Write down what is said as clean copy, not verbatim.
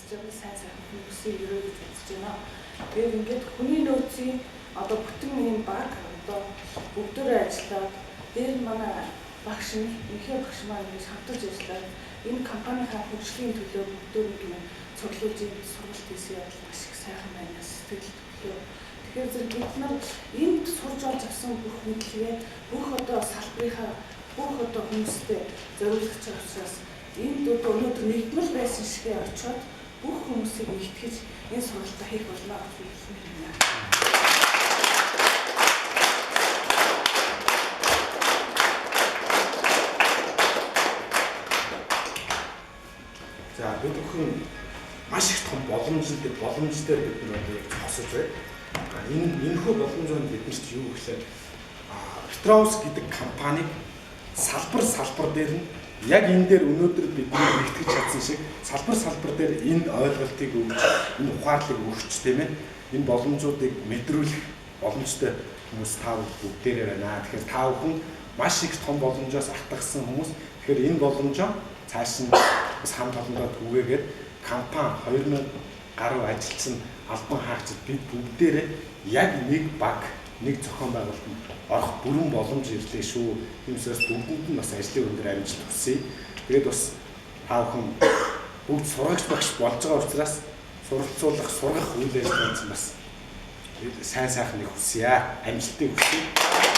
үзэж байгаа, сайн сайхан хүмүүсийн өрөө гэж үзэж байна. Тэгээд ингээд хүний нөөцийн одоо бүтэн ийм баг одоо бүгдээрээ ажиллаад, дээр нь манай багш, Михаил багш маань ингэж хамтарч ажиллаад, энэ компанийнхаа хөгжлийн төлөө бүгдөө нэг юм цуглуулж ийм сургалт хийсэн явдал маш их сайхан байна. Сэтгэл төлөө. Тэгэхээр зэрэг бид нар энд сурж олж авсан бүх мэдлэгээ бүх одоо салбарынхаа бүх одоо хүмүүстэй зориулах байгаа учраас энд одоо өнөөдөр нэгдмэл байсан шигээ очиод бүх хүмүүсийг нэгтгэж энэ сургалтаа хийх болно гэж би хэлмээр байна. За, бид бүхэн маш их том боломж дээр бид нар одоо яг зогсож байна. Энэ энэхүү боломжоор биднэрт юу гэхээр Петроус гэдэг компаниг салбар салбар дээр нь яг энэ дээр өнөөдөр бидний нэгтгэж чадсан шиг салбар салбар дээр энэ ойлголтыг өгч, энэ ухаарлыг өгч, тийм ээ, энэ боломжуудыг мэдрүүлэх боломжтой хүмүүс та бүгдээрээ байна. Тэгэхээр та бүхэн маш их том боломжоос атгасан хүмүүс. Тэгэхээр энэ боломжоо цааш нь бас хамт олондоо түгээгээд, компани 2000 гаруй ажилтсан албан хаагчид бид бүгдээрээ яг нэг баг, нэг зохион байгуулалтанд орох бүрэн боломж ирлээ шүү. Тиймээс бүгдэнд нь бас ажлын өндөр амжилт хүсье. Тэгээд бас та бүхэн бүгд сургагч багш болж байгаа учраас суралцуулах, сургах үйл ажиллагаанд бас сайн сайхныг хүсье. Амжилтыг хүсье.